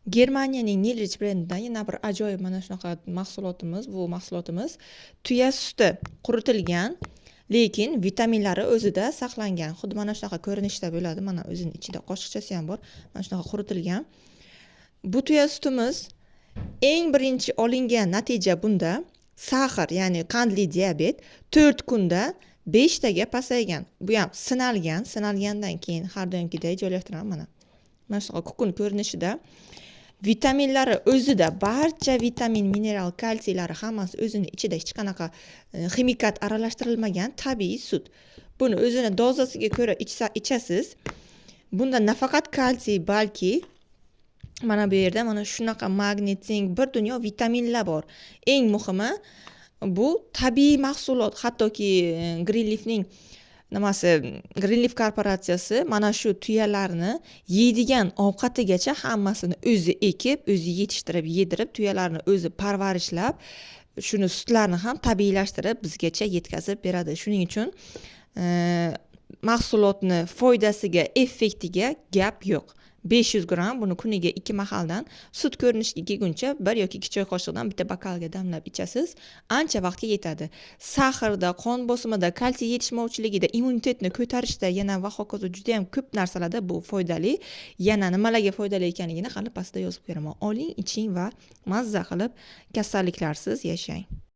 Germaniyaning Nilrich brendidan yana bir ajoyib mana shunaqa mahsulotimiz. Bu mahsulotimiz tuya suti, quritilgan, lekin vitaminlari o'zida saqlangan. Xuddi mana shunaqa ko'rinishda bo'ladi. Mana, o'zini ichida qoshiqchasi ham bor. Mana shunaqa quritilgan. Bu tuya sutimiz, eng birinchi olingan natija bunda сахар, ya'ni qandli diabet 4 kunda 5 taga pasaygan. Bu ham sinalgan, sinalgandan keyin har doimgidek joylashtiraman. Mana shunaqa kukun ko'rinishida, vitaminlari o'zida, barcha vitamin, mineral, kalsiylari hammasi o'zini ichida, hech qanaqa ximikat aralashtirilmagan tabiiy sut. Buni o'zini dozasiga ko'ra ichasiz. Bunda nafaqat kalsiy, balki mana bu yerda mana shunaqa magniy, sink, bir dunyo vitaminlar bor. Eng muhimi, bu tabiiy mahsulot. Hattoki Greenleafning nimasi, Greenleaf korporatsiyasi mana shu tuyalarni yeydigan ovqatigacha hammasini o'zi ekib, o'zi yetishtirib, yedirib, tuyalarni o'zi parvarishlab, shuni sutlarni ham tabiiylashtirib, bizgacha yetkazib beradi. Shuning uchun mahsulotni foydasiga, effektiga gap yo'q. 500 gramm, buni kuniga ikki mahaldan sut ko'rinishiga kelguncha 1 yoki 2 choy qoshiqdan bitta bokalga damlab ichasiz, ancha vaqtga yetadi. Сахар da, qon bosimida, kalsiy yetishmovchiligida, immunitetni ko'tarishda, yana va hokazo, judayam ko'p narsalarda bu foydali. Yana nimalarga foydali ekanligini hali pastda yozib beraman. Oling, iching va mazza qilib kasalliklarsiz yashang.